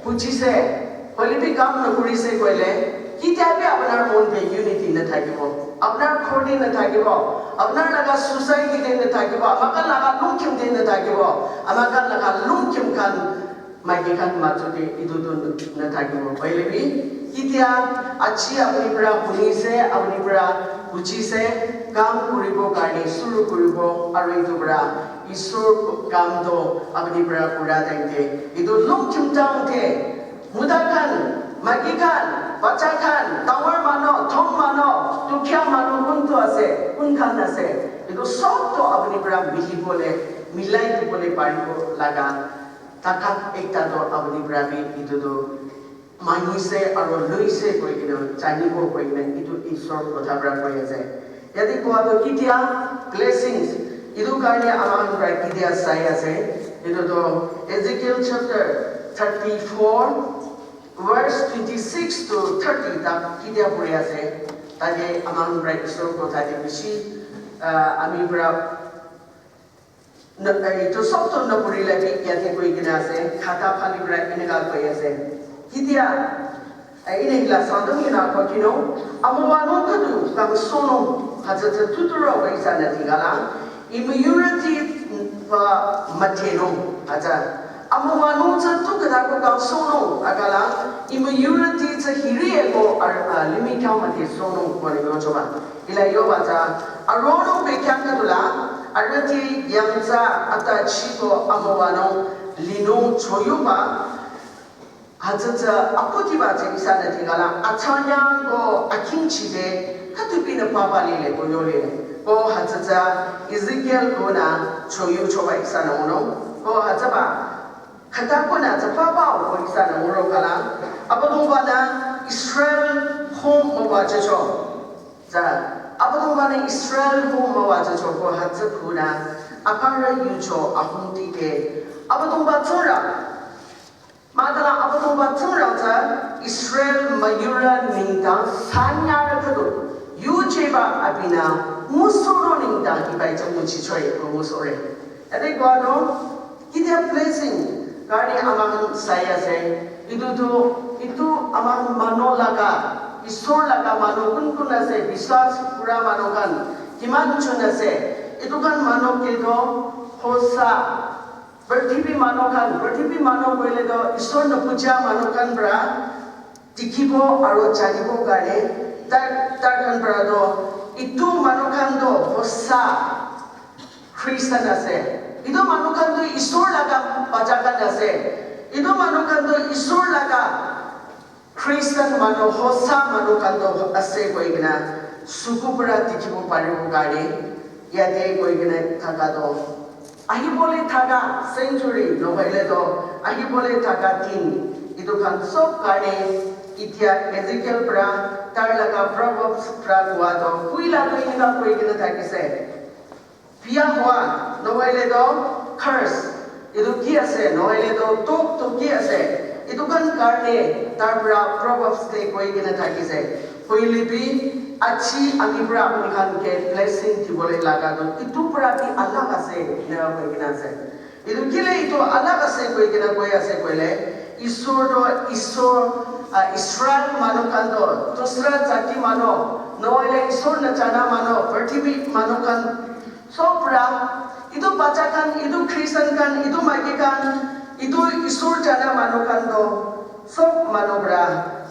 bujise, hoile bi kam nokurise koile, ketia bi apunar mon te unity nathakibo, apunar ghor te nathakibo, apunar laga society te nathakibo, ama khan laga lungkim te nathakibo, ama khan laga lungkim khan, maiki khan majo te etu tu nathakibo. Hoile bi, ketia aji apuni pra hunise, apuni pra bujise, kam kuribo karne shuru kuribo, aro etu pra Isor kam tu apuni pra kura time te, etu lungkim town te, muda khan, maiki khan, bacha khan, dangor manu, thong manu, dukhia manu kuntu ase, kun khan ase, etu sob tu apuni pra mili bole, milai dibole paribo laga takat ekta tu apuni pra bi etu tu mangise aro loise koi kena, janibo koi kena, etu Isor kotha pra koi ase. Yate koa tu ketia blessings, etu karne ama khan pra ketia sai ase, etu tu Ezekiel chapter thirty-four, verse twenty-six to thirty tak ketia puri ase, tate ama khan pra Isor kotha te bishi, ah, ami pra na, eh, etu sob tu napurile bi yate koi kena ase, khata phali pra eneka koi ase. Ketia, eh, ine hila sadong ina ko kino, amuwa no khüdu kangsohnung, hütsü tsü tuturo ba ihsanü tingala, immunity ba müdhenung, hütsü. Amuwa no tsü tu khüta ko kangsohnung, akala, immunity tsü hiri eko ar, ah, limih khyang müdhesohnung ko ne yochoba. Hila yoba tsü, aronung bekhyang khüdula, arüti yangtsa ata chiko amuwanung linung choyuba, hütsü tsü akutiba tsü ihsanü tingala, achanyang ko akhingchide, khütupinü papa lile ko yolile, ko hütsü tsü Ezekiel konü choyu choba ihsanü ngunung, ko hütsüba, khüta konü tsü papa ko ihsanü nguro kala, Abüdongbanü Israel home müwajücho. Tsü, Abüdongbanü Israel home müwajücho ko hütsü khunü, aparü yucho ahung tite, Abüdongba Tsingrang. Mahkhang Abüdongba Tsingrang tsü Israel müyurü nengdang sanyarü khüdu yujeba abinü Musono nengdang ibai cha muchichoi ko musore. Ade koa to, kitia blessing, kani amang saya se, itu to, itu amang mano laga, Isor laga mano kun kun ase, biswas kura mano khan, kiman chun ase, itu khan mano ke to, hosa, prithibi mano khan, prithibi mano koile to, Isor na puja mano khan pra, dikhibo aro janibo karne, tar, tar khan pra to, itu manu khan to hosa Christian ase. Itu manu khan to Isor laga bacha khan ase. Itu manu khan to Isor laga Christian manu, hosa manu khan to ase koi kena, suku pra dikhibo paribo karne, yate koi kena thaka to. Ahibole thaka century, nohoile to, ahibole thaka din, itu khan sob karne, itia Ezekiel pra, tar laga Proverbs pra koa to, kuila to eneka koi kena thakise. Biya hua, nohoile to, curse, itu ki ase, nohoile to, tok to ki ase, itu khan karne, tar pra Proverbs te koi kena thakise. Hoile bi, aji ami pra apni khan ke blessing dibole laga to, itu pra bi alag ase, eneka koi kena ase. Itu kile itu alag ase koi kena koi ase koile, Isor to, Isor, ah, Israel manu khan to, dusra jati manu, nohoile Isor na jana manu, prithibi manu khan, sob pra, itu bacha khan, itu Christian khan, itu maiki khan, itu Isor jana manu khan to, sob manu pra,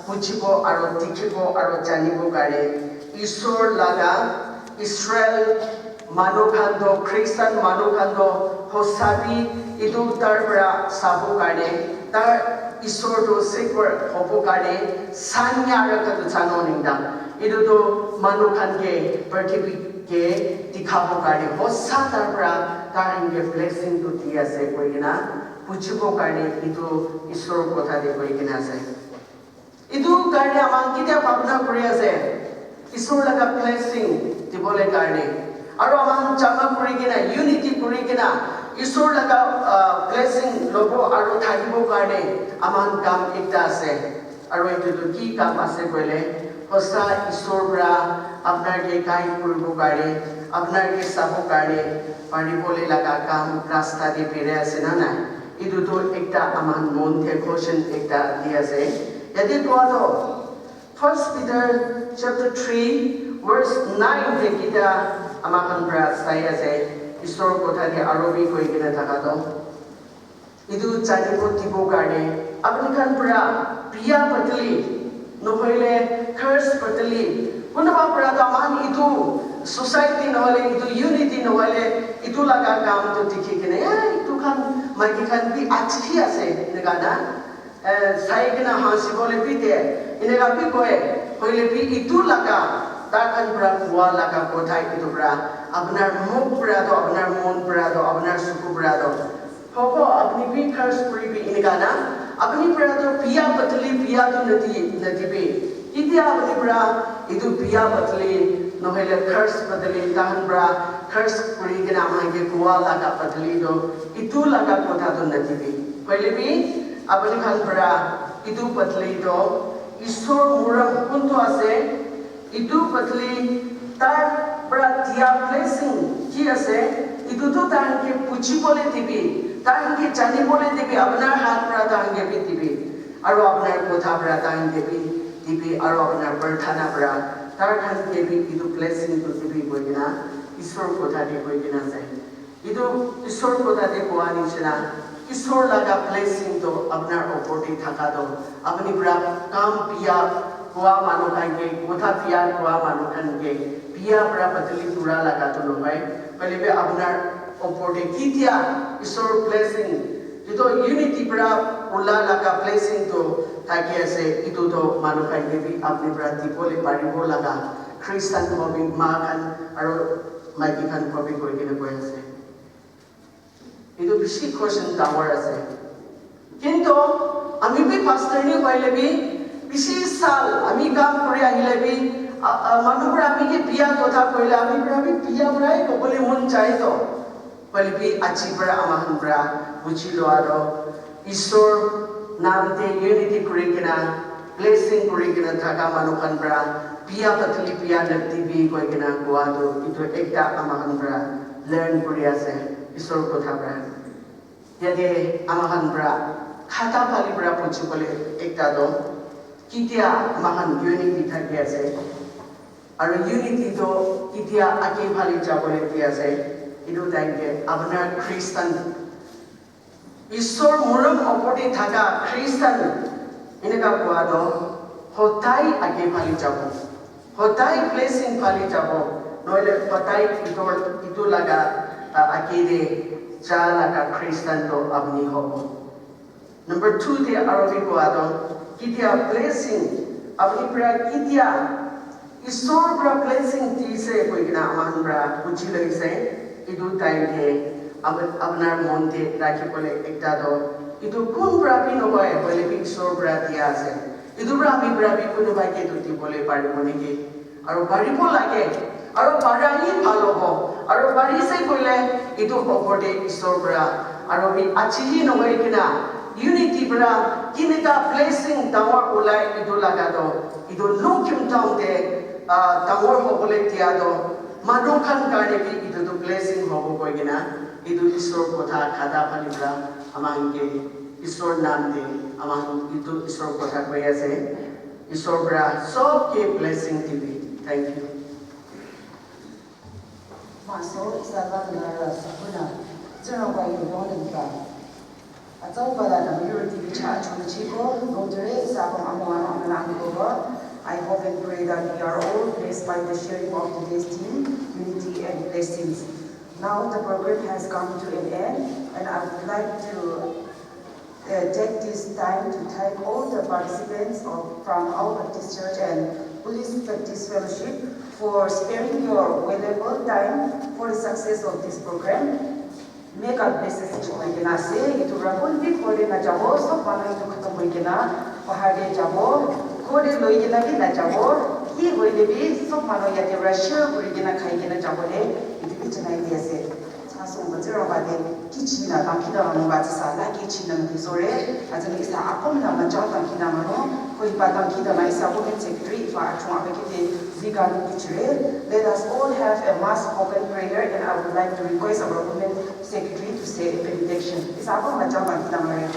bujibo aro dikhibo aro janibo karne, Isor laga, Israel manu khan to, Christian manu khan to, hosa bi, itu tar pra sabo karne, tar Isor to separate hobo karne, sanya rakha to jano nengdang. Itu to manu khan ke, prithibi ke, dikhabo karne, hosa tar pra, tar khan ke blessing to di ase koi kena, bujibo karne, itu Isor kotha te koi kena ase. Itu karne amang kitia bhabna kuri ase, Isor laga blessing dibole karne. Aro amang jama kuri kena, unity kuri kena, Isor laga, ah, blessing lobo aro thakibo karne, amang kam ekta ase. Aro itu to ki kam ase koile, hosa Isor pra apnar ke guide kuribo karne, apnar ke sabo karne, paribole laga kam rasta te bere ase na nai. Itu to ekta amang mon te question ekta di ase. Yate koa to, First Peter chapter three, verse nine te kitia ama khan pra sai ase, Isor kotha te aro bi koi kena thaka to. Itu janibo dibo karne, apni khan pra biya patali, nohoile curse patali, kunuba pra to aman itu society nohoile itu unity nohoile itu laga kam to dikhi kena, ya, itu khan maiki khan bi aji hi ase, eneka na. Eh, sai kena hasi bole bi de, eneka bi koi, hoile bi itu laga, tar khan pra koa laga kotha itu pra, apnar mukh pra to, apnar mon pra to, apnar suku pra to. Hobo, apni bi curse kuri bi eneka na, apni pra to biya patali biya to nadi, nadibi. Kitia apni pra itu biya patali, nohoile curse patali, tar khan pra curse kuri kena aman ke koa laga patali to, itu laga kotha to nadibi. Hoile bi, apni khan pra itu patali to, Isor muram kuntu ase, itu patali tar pra dia blessing ki ase, itu to tar khan ke bujibole dibi, tar khan ke janibole dibi, apnar hath pra tar khan ke bi dibi, aro apnar kotha pra tar khan ke bi dibi, aro apnar prarthana pra tar khan ke bi itu blessing to dibi koi kena, Isor kotha te koi kena ase. Itu Isor kotha te koa nishina, Isor laga blessing to apnar upor te thaka to, apni pra kam biya koa manu khan ke, kotha biya koa manu khan ke, biya pra patali pura laga to nohoi, hoile bi apnar upor te kitia Isor blessing, itu unity pra ula laga blessing to thaki ase, itu to manu khan ke bi apni pra dibole paribo laga, Christian hobi ma khan aro maiki khan hobi koi kena koi ase. Itu bishi question dangor ase. Kintu, ami bi pastor ni hoile bi, bishi sal, ami kam kuri ahile bi, a, a, manu pra ami ke biya kotha koile, ami pra bi biya prai kobole mon jai to. Hoile bi aji pra ama khan pra buji lo aro, Isor nam te unity kuri kena, blessing kuri kena thaka manu khan pra, Piya Patali Piya Nirti bi koi kena kowa tu itu ekta amahan pra learn kuri ase, Isor kotha pra. Yate amahan pra khata phali pra puchibole ekta tu, kitia amahan unity thaki ase. Aru unity tu kitia age phali jabole di ase. Itu time ke apuna Christian Isor morom opor te thaka Christian eneka kowa tu hodai age phali jabo. Hodai blessing phali jabo. Nohole hodai itu, itu laga, ah, age te ja laga Christian tu apuni hobo. Number two te aru bi kowa tu, kitia blessing, apuni pra kitia Isor pra blessing tise koi kena amahan pra puchi loise, itu time ke ap-, apuna mon te rakhi bole ekta tu, itu kun pra bi nohoi, hoile bi Isor pra dia ase. Itu pra ami pra bi kunuba ke tu dibole paribo niki? Aru paribo lage. Aru para hi bhal hobo. Aru parise koile itu opor te Isor pra. Aru bi aji hi nohoi kena unity pra kineka blessing dangor ulai itu laga tu. Itu Longkhim town te, ah, dangor hobole dia tu. Manu khan karne bi itu tu blessing hobo koi kena. Itu Isor kotha khata phali pra amahan ke Isor nam te amahan itu Isor kotha koi ase. Isor pra sob ke blessing dibi. Thank you. Maso, isa la nara sakuna. Zero by your own and ka. Atsau bala na miro dibi cha chon chiko. Lodere isa ko amo ano ano lang ko. I hope and pray that we are all blessed by the sharing of today's theme, unity and blessings. Now the program has come to an end, and I would like to uh, take this time to thank all the participants of, from our Baptist Church and Police Baptist Fellowship for sparing your valuable time for the success of this program. May God bless us each one. Kena ase, itu rakun bi kore na jabo, sob manu itu khatam hoi kena, bahar te jabo, kore loi kena bi na jabo, ki hoile bi, sob manu yate ra share kuri kena khai kena jabo le, itu bi janai di ase. Sasong ba zero ba de, kichi na tangki da mano ba zisa, la kichi na mano zore, aza ni isa apom na ma jao tangki da mano, ko ipa tangki da ma isa women secretary, ipa achung abeki de ziga no kichire. Let us all have a mass open prayer, and I would like to request our women secretary to say a benediction. Isa apom ma jao tangki da mare.